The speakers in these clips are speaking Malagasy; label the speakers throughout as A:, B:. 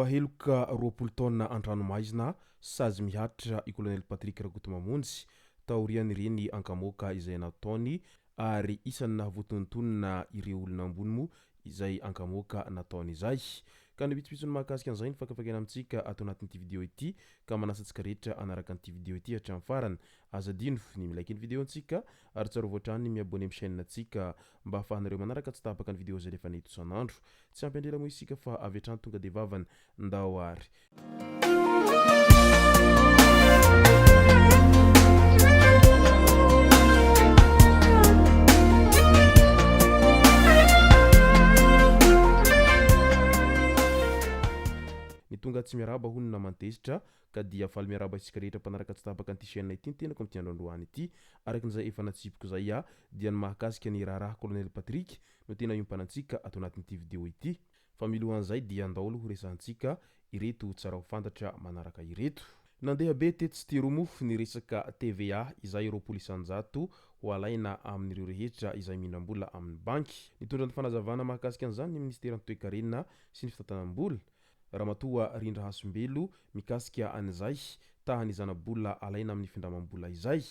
A: Voaheloka 20 taona an-tranomaizina sazy mihatra i Kolonely Patrick Rakotomamonjy taorian'ireny ankamoaka izay nataony ary isan'ny nahavoatonontonona ireo olona ambony moa izay ankamoaka nataony izay. Ka ny pitsopitsony mahakasika an'izay no fakafakaina amintsika ato anatin'ity video ity ka manasa antsika rehetra hanaraka an'ity video ity hatramin'ny farany. Aza adino ny mi-like ny video antsika ary tsarovy hatrany ny mi-abonner amin'ny chaîne antsika mba ahafahanareo manaraka tsy tapaka ny video izay alefanay eto isan'andro. Tsy ampy andrela moa isika fa avy hatrany tonga dia vavany. Ndao ary. Ny tonga tsy miarahaba hono naman-tezitra ka dia faly miarahaba isika rehetra mpanaraka tsy tapaka an'ity chaîne ity ny tenako amin'ity andro androany ity. Araka izay efa natsipiko izay dia ny mahakasika ny raharaha Colonel Patrick no tena iompanantsika ato anatin'ity video ity. Fa milohan'izay dia andao aloha horesahantsika ireto tsara ho fantatra manaraka ireto. Nandeha be tetsy teroa moa ny resaka TVA izay 20% ho alaina amin'ireo rehetra izay mindram-bola amin'ny banky. Nitondra ny fanazavana mahakasika an'izany ny minisiteran'ny toekarena sy ny fitantanam-bola, Ramatoa Rindra Hasimbelo mikasika an'izay tahan'ny zana-bola alaina amin'ny findramam-bola izay.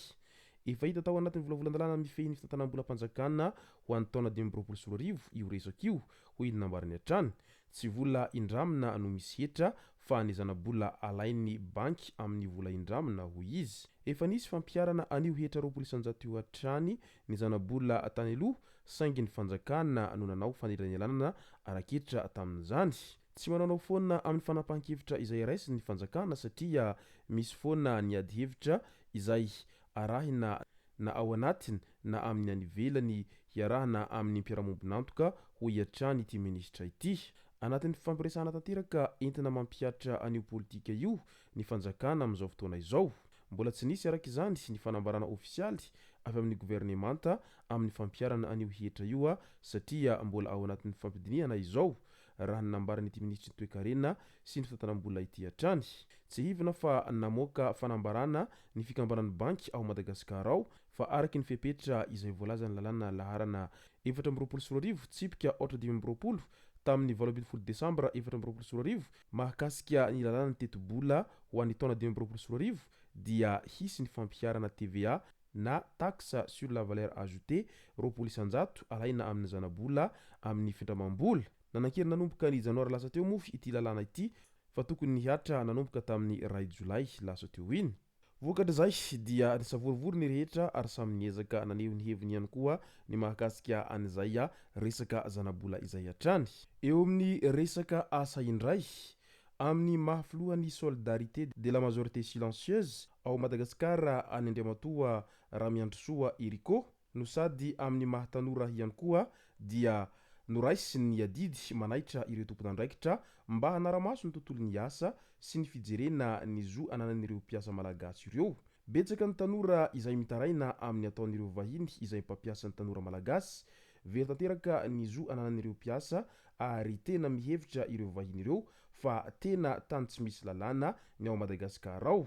A: Efa hita tao anatin'ny volavolan-dalàna mifehy ny fitantanam-bolam-panjakana ho an'ny taona 2025 io resaka io, hoy ny nambarany hatrany. Tsy vola indramina no misy hetra fa ny zana-bola alain'ny banky amin'ny vola indramina, hoy izy. Efa nisy fampiharana an'io hetra 20% io hatrany ny zana-bola tany aloha saingy ny fanjakana no nanao fanelanelanana ara-ketra tamin'izany. Tsy manaonao foana amin'ny fanapahan-kevitra izay raisiny ny fanjakana satria misy foana ny ady hevitra izay arahina na ao anatiny na amin'ny any ivelany hiarahana amin'ny mpiara-mombon'antoka, hoy hatrany ity minisitra ity. Anatin'ny fifampiresahana tanteraka entina mampihatra an'io politika io ny fanjakana amin'izao fotoana izao. Mbola tsy nisy araka izany ny fanambarana ofisialy avy amin'ny governemanta amin'ny fampiharana an'io hetra io satria mbola ao anatin'ny fifampidinihana izao, raha ny nambaran'ity minisitry ny toekarena sy ny fitantanam-bola ity hatrany. Tsiahivina fa namoaka fanambarana ny fikambanan'ny banky ao Madagasikara ao fa araka ny fepetra izay voalazan'ny lalàna laharana 2024 tsipika aotra 25 tamin'ny 18 desambra 2024 Mahakasika ny lalànan'ny tetibola ho an'ny taona 2025 dia hisy ny fampiharana TVA na taxe sur la valeur ajoutée 20% alaina amin'ny zanabola amin'ny findramam-bola. Nanan-kery nanomboka ny janoary lasa teo moa ity lalàna ity fa tokony nihatra nanomboka tamin'ny iray jolay lasa teo iny. Vokatr'izay dia nisavorovoro ny rehetra ary samy niezaka naneho ny heviny ihany koa ny mahakasika an'izay resaka zanabola izay hatrany. Eo amin'ny resaka asa indray, amin'ny maha filohan'ny Solidarité de la majorité silencieuse ao Madagasikara an'i Andriamatoa Ramiandrisoa Erico, no sady amin'ny maha tanora ihany koa dia noraisiny ny adidy manaitra ireo tompon'andraikitra mba hanara-maso ny tontolon'ny asa sy ny fijerena ny zo ananan'ireo mpiasa malagasy ireo. Betsaka ny tanora izay mitaraina amin'ny ataon'ireo vahiny izay mpampiasa ny tanora malagasy. Very tanteraka ny zo ananan'ireo mpiasa ary tena mihevitra ireo vahiny ireo fa tena tany tsy misy lalàna ny ao Madagasikara ao.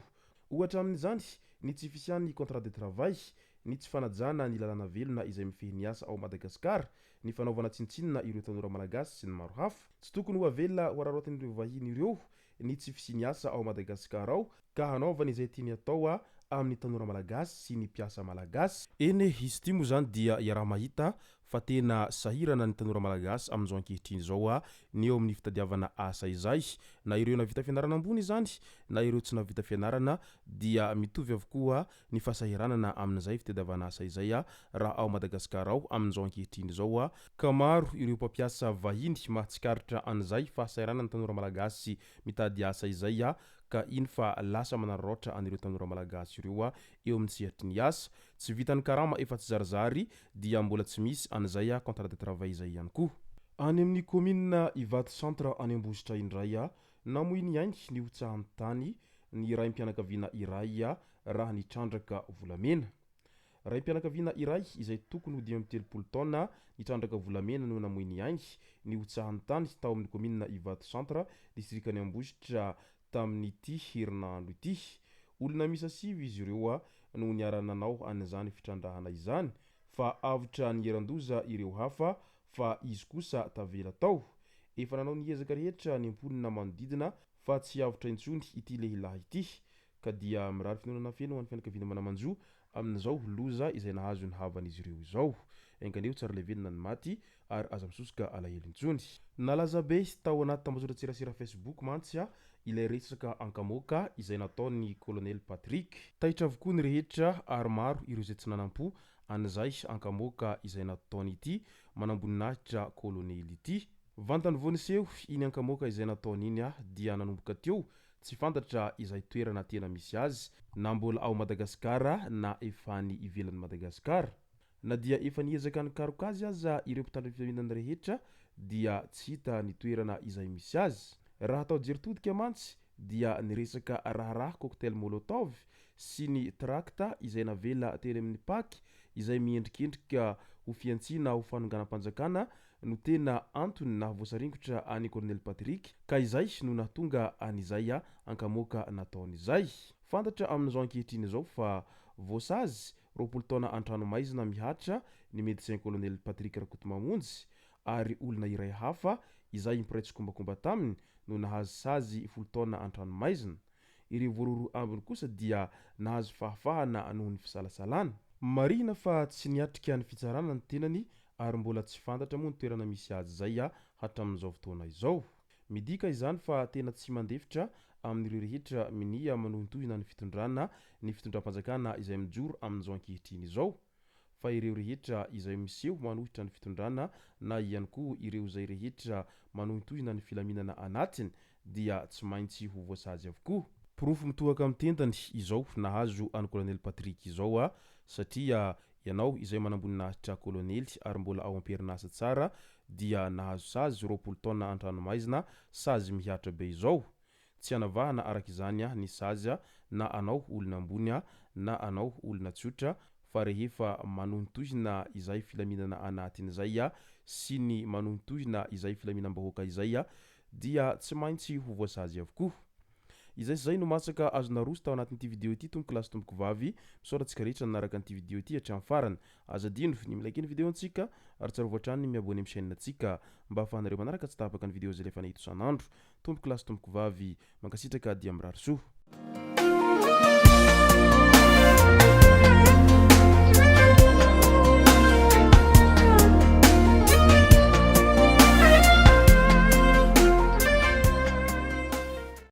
A: Ohatra amin'izany ny tsy fisian'ny contrat de travail, ny tsy fanajana ny lalàna velona izay mifehy ny asa ao Madagasikara, ny fanaovana tsinontsinona ireo tanora malagasy sy ny maro hafa. Tsy tokony ho avela ho araraotin'ireo vahiny ireo ny tsy fisian'ny asa ao Madagasikara ao ka hanaovany izay tiany atao amin'ny tanora malagasy sy ny mpiasa malagasy. Eny e, izy ity moa izany dia iaraha-mahita fa tena sahirana ny tanora malagasy amin'izao ankehitriny izao ny eo amin'ny fitadiavana asa izay. Na ireo nahavita fianarana ambony izany na ireo tsy nahavita fianarana dia mitovy avokoa ny fahasahiranana amin'izay fitadiavana asa izay raha ao Madagasikara ao amin'izao ankehitriny izao ka maro ireo mpampiasa vahiny mahatsikaritra an'izay fahasahiranan'ny tanora malagasy mitady asa izay ka iny fa lasa manararaotra an'ireo tanora malagasy ireo eo amin'ny sehatry ny asa. Tsy vitan'ny karama efa tsy zarizary dia mbola tsy misy an'izay contrat de travail izay ihany koa. Any amin'ny kaominina Ivato Centre any Ambositra indray, namoy ny ainy nihotsahan'ny tany ny raim-pianakaviana iray raha nitrandraka volamena. Raim-pianakaviana iray izay tokony ho 35 taona nitrandraka volamena no namoy ny ainy nihotsahan'ny tany tao amin'ny kaominina Ivato Centre, distrikan'i Ambositra tamin'ity herinandro ity. Olona miisa sivy izy ireo no niara-nanao an'izany fitrandrahana izany fa avotra niheran-doza ireo hafa fa izy kosa tavela tao. Efa nanao ny ezaka rehetra ny mponina manodidina fa tsy avotra intsony ity lehilahy ity ka dia mirary fiononana feno ho an'ny fianakaviana mana-manjo amin'izao loza izay nahazo ny havan'izy ireo izao. Enga-neo tsara levenina ny maty ary aza misosoka alahelo intsony. Nalaza be tao anaty tambajotran-tserasera Facebook mantsy ilay resaka ankamoaka izay nataon'ny Colonel Patrick. Taitra avokoa ny rehetra ary maro ireo izay tsy nanam-po an'izay ankamoaka izay nataon'ity manamboninahitra kolonely ity. Vantany vao niseho iny ankamoaka izay nataony iny dia nanomboka teo tsy fantatra izay toerana tena misy azy na mbola ao Madagasikara na efa any ivelan'i Madagasikara. Na dia efa niezaka nikaroka azy aza ireo mpitandro ny filaminana rehetra dia tsy hita ny toerana izay misy azy. Raha atao jery todika mantsy dia ny resaka raharaha cocktail molotov sy ny trakta izay navela teny amin'ny Pac izay miendrikendrika ho fihantsiana ho fanonganam-panjakana no tena antony nahavoasaringotra an'i Colonel Patrick ka izay no nahatonga an'izay ankamoaka nataony izay. Fantatra amin'izao ankehitriny izao fa voasazy 20 taona an-tranomaizina mihatra ny Médecin Colonel Patrick Rakotomamonjy ary olona iray hafa izay mpiray tsikombakomba taminy no nahazo sazy 10 taona an-tranomaizina. Ireo voarohirohy ambiny kosa dia nahazo fahafahana noho ny fisalasalana. Marihina fa tsy niatrika ny fitsarana ny tenany ary mbola tsy fantatra moa ny toerana misy azy izay hatramin'izao fotoana izao. Midika izany fa tena tsy mandefitra amin'ireo rehetra minia manohintohina ny fitondrana ny fitondram-panjakana izay mijoro amin'izao ankehitriny izao fa ireo rehetra izay miseho manohitra ny fitondrana na ihany koa ireo izay rehetra manohintohina ny filaminana anatiny dia tsy maintsy ho voasazy avokoa. Porofo mitohaka amin'ny tendany izao nahazo an'i Colonel Patrick izao a! Satria ianao izay manamboninahitra kolonely ary mbola ao am-perinasa tsara dia nahazo sazy 20 taona an-tranomaizina, sazy mihatra be izao. Tsy anavahana araka izany ny sazy na anao olona ambony na anao olona tsotra fa rehefa manohintohina izay filaminana anatiny izay sy ny manohintohina izay filaminam-bahoaka izay dia tsy maintsy ho voasazy avokoa. Izay sy izay no masaka azo naroso tao anatin'ity video ity tompoko lahy sy tompoko vavy. Misaotra antsika rehetra nanaraka an'ity video ity hatramin'ny farany. Aza adino ny mi-like ny video antsika ary tsarovy hatrany ny mi-abonner amin'ny chaîne antsika mba ahafahanareo manaraka tsy tapaka ny video izay alefanay eto isan'andro. Tompoko lahy sy tompoko vavy, mankasitraka dia mirary soa.